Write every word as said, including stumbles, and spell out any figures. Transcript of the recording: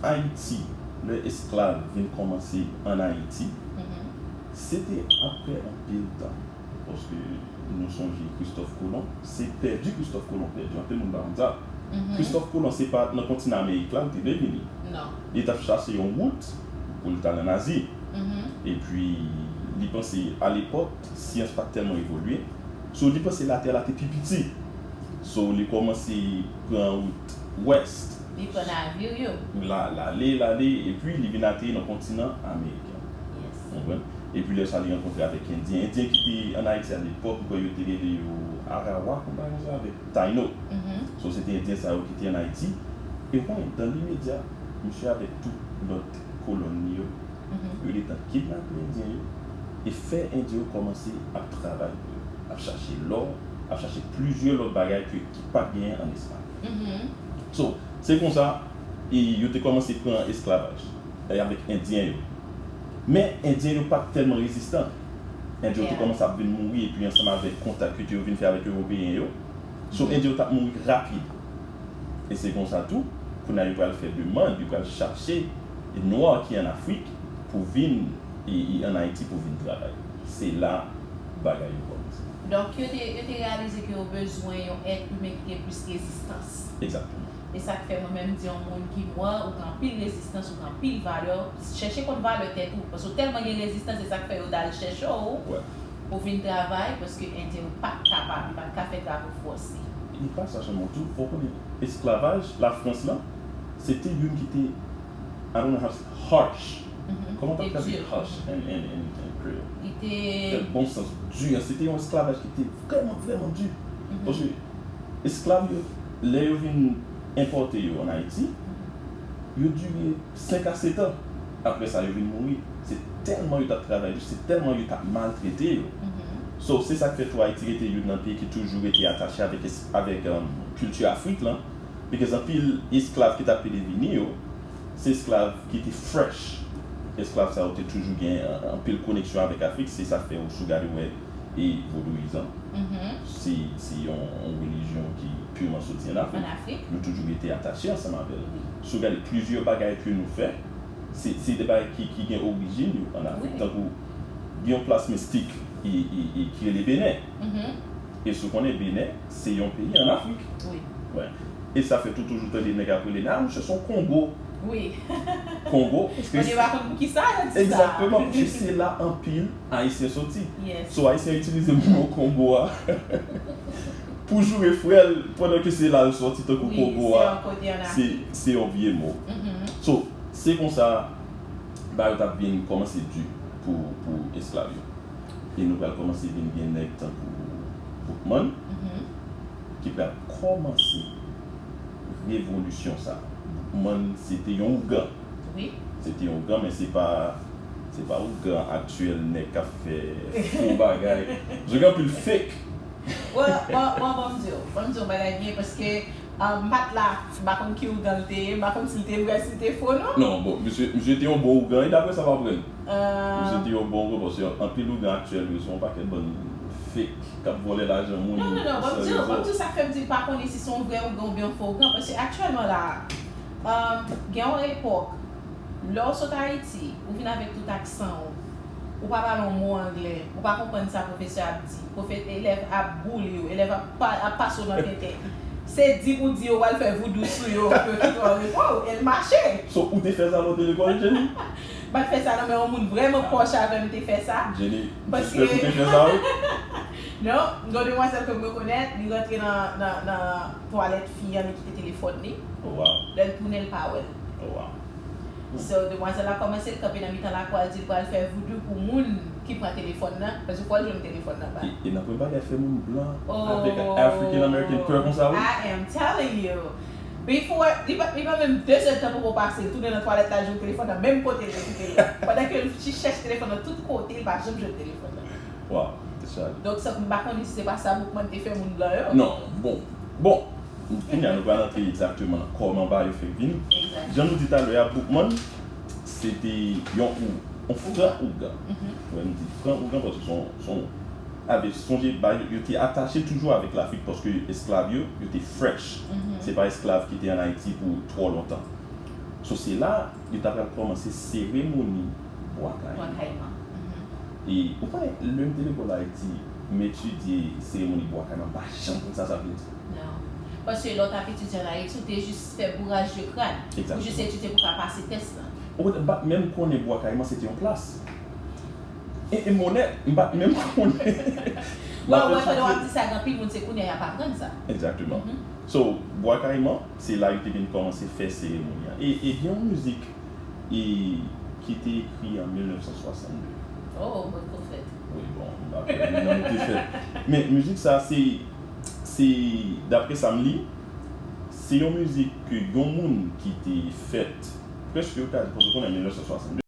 Ayiti, lè esklav vin kòmanse ann Ayiti, se te apre anpil tan. Paske nou sonje Kristòf Kolon, se pèdi Kristòf Kolon pèdi, anpil moun pa konn sa. Kristòf Kolon se pa nan kontinan Amerik la l te vle vini. Li t ap chache yon wout pou l t al ann Azi. Epi, li panse, alepòk, syans pa t tèlman evolye. So, li panse latè la te pi piti. So, li kòmanse pran wout west. Li pran navir yo. La, l ale, l ale, epi li vin ateri nan kontinan ameriken. Ou konprann? Epi lè sa, li rankontre avèk Endyen. Endyen ki te ann Ayiti alepòk, m kwè yo te rele yo Arawak, yon bagay konsa, avèk Tayno. So, se te Endyen sa yo ki te ann Ayiti. E w konnen, dans l'immédiat, misye avèk tout lòt kolòn li yo, yo gentan kidnape Endyen yo e fè Endyen yo kòmanse ap travay pou yo, ap chache lò, ap chache plizyè lòt bagay ke, ki pa t genyen ann esklav. So, se konsa, e yo te kòmanse pran esklavaj, e avèk Endyen yo. Men, Endyen yo pa t tèlman rezistan. Endyen yo te kòmanse ap vin mouri, epi ansanm avèk kontak ke yo vin fè avèk Ewopeyen yo. So, Endyen yo t ap mouri rapid. E se konsa tou, kounye a yo pral fè demann, yo pral chache nwa ki ann Afrik pou vin, e, e ann Ayiti pou vin travay. Se la bagay yo kòmanse. Donk, yo te, yo te reyalize ke yo bezwen yon èt imen ki gen plis rezistans. Egzakteman. E sa k fè mwen menm m di yon moun ki nwa, ou gen anpil rezistans, ou gen anpil valè, chèche konn valè tèt ou. Paske w tèlman gen rezistans, se sa k fè yo t al chèche w pou vin travay, paske Endyen yo pa t kapab, yo pa t ka fè travo fòse. E pa sa sèlman tou, fò w konnen, esklavaj Lafrans lan, se te youn ki te, I don't know how to say, harsh. Kòman w t ap tradui harsh en, en, en, en kreyòl? Li te fè bon sans, di. Se te yon esklavaj ki te vrèman, vrèman di. Paske esklav yo, lè yo vin enpòte yo ann Ayiti, yo dire senk a sèt an. Apre sa, yo vin mouri. Se tèlman yo t ap travay di, se tèlman yo t ap maltrete yo. So, se sa k fè tou Ayiti rete youn nan peyi ki toujou rete atache avèk, avèk, um, kilti Afrik lan. Because anpil esklav ki t ap vini yo, se esklav ki te fresh. Esklav sa yo te toujou gen, uh, anpil koneksyon avèk Afrik. Se sa k fè ou, si w gade, w wè, e vodouyizan. Se, se yon, yon relijyon ki piman soti ann Afrik. Nou toujou rete atache ansanm avè l. Si w gade plizyè bagay ke nou fè, se, se de bagay ki, ki gen orijin yo ann Afrik. Tankou gen yon plas mistik e, e, e ki rele Benen. E si w konnen Benen, se yon peyi ann Afrik. Wi. E sa fè tou toujou tande nèg ap rele, "Ah, misye se yon Kongo." Wi. Kongo, paske... Mwen pa konn poukisa yo di sa. Egzakteman, paske se la anpil Ayisyen soti. So, Ayisyen itilize mo Kongo a pou joure frè l, pandan ke se la l soti, tankou Kongo a, se, se yon vye mo. So, se konsa, bagay yo t ap vin kòmanse di pou, pou esklav yo. E nou pral kòmanse vin gen nèg tankou Boukman, ki pral kòmanse revolisyon sa. Boukman, se te yon ougan. Se te yon ougan, men se pa, se pa ougan aktyèl, nèg k ap fè fo bagay. Yo gen anpil fake. Bon, bon, bon, ban m di w, ban m di w yon bagay byen, paske, ah, m pa t la, m pa konn ki ougan l te ye, m pa konn si l te vrè, si l te fo, non. Non, bon, misye, misye te yon bon ougan, e daprè sa m aprann. Misye te yon bon ougan, paske anpil ougan aktyèl yo, se yon pakèt bann fake k ap vòlè lajan moun. Non, non, non, ban m di w, ban m di w sa k fè m di m pa konnen si se yon vrè ougan oubyen yon fo ougan, paske aktyèlman la, ah, gen yon epòk, lè w sot Ayiti, ou vin avèk tout aksan w, ou pa pale yon mo anglè, ou pa konprann sa pwofesè ap di, pwofe-, elèv ap boule w, elèv ap pa-, ap pase w nan tenten. Se di pou di yo w al fè voudou sou yo, pou yo kite w an repo, e l mache. So, ou te fè sa lè w te lekòl, Jenny? M pa t fè sa non, men yon moun vrèman pwòch avè m te fè sa. Jenny, m te kwè ou te fè sa, wi. Non, gen yon demwazèl ke m rekonèt, li rantre nan, nan, nan twalèt fi an, li kite telefòn li. Lè l tounen, l pa wè l. So, demwazèl la kòmanse, l kanpe nan mitan lakou a, l di l pral fè voudou pou moun ki pran telefòn nan, paske fò l jwenn telefòn nan ba. E, e nan premye bagay, fè moun blan avèk African American pè konsa, wi. I am telling you. Before, li pa, li pa menm de zèdtan poko pase, l tounen nan twalèt la, jwenn telefòn nan menm kote l te kite l la. Pandan ke l chèche telefòn nan tout kote, l pa janm jwenn telefòn nan. Waw, te chale. Donk, sa, m pa konnen si se pa sa Boukman te fè moun blan yo. Non, bon. Bon, kounye a nou pral antre egzakteman nan kòman bagay yo fèk vini. Jan nou di talè a, Boukman, se te yon ou-, yon gran ougan. Wè, m di gran ougan paske se yon, se yon, avè, sonje, bagay yo, yo te atache toujou avèk Lafrik paske esklav yo, yo te fresh. Se pa esklav ki te ann Ayiti pou twò lontan. So, se la, yo ta pral kòmanse seremoni Bwa Kayiman. Bwa Kayiman. Mhm. E ou konnen, lè m te lekòl Ayiti, m etidye seremoni Bwa Kayiman, m pa janm konn sa sa vle di. Non. Paske lè w t ap etidye an Ayiti, ou te jis fè bouraj de kràn. Exactement. Ou jis etidye pou ka pase tès lan. Ou konnen, m pa t menm konnen Bwa Kayiman se te yon plas. E, e m onèt, m pa t menm konnen. Bon, mwen pandan w ap di sa, gen anpil moun se kounye a y ap aprann sa. Exactement. Mhm. So, Bwa Kayiman, se la yo te vin kòmanse fè seremoni an. E, e gen yon mizik e, ki te ekri an mil nèf san swasann de. Oh, mwen pwofèt. Wi, bon, m pa kwè nou te fèt. Men mizik sa, se, se, daprè sa m li, se yon mizik ke yon moun ki te fèt, prèske yo ka di, paske konnen an mil nèf san swasann de,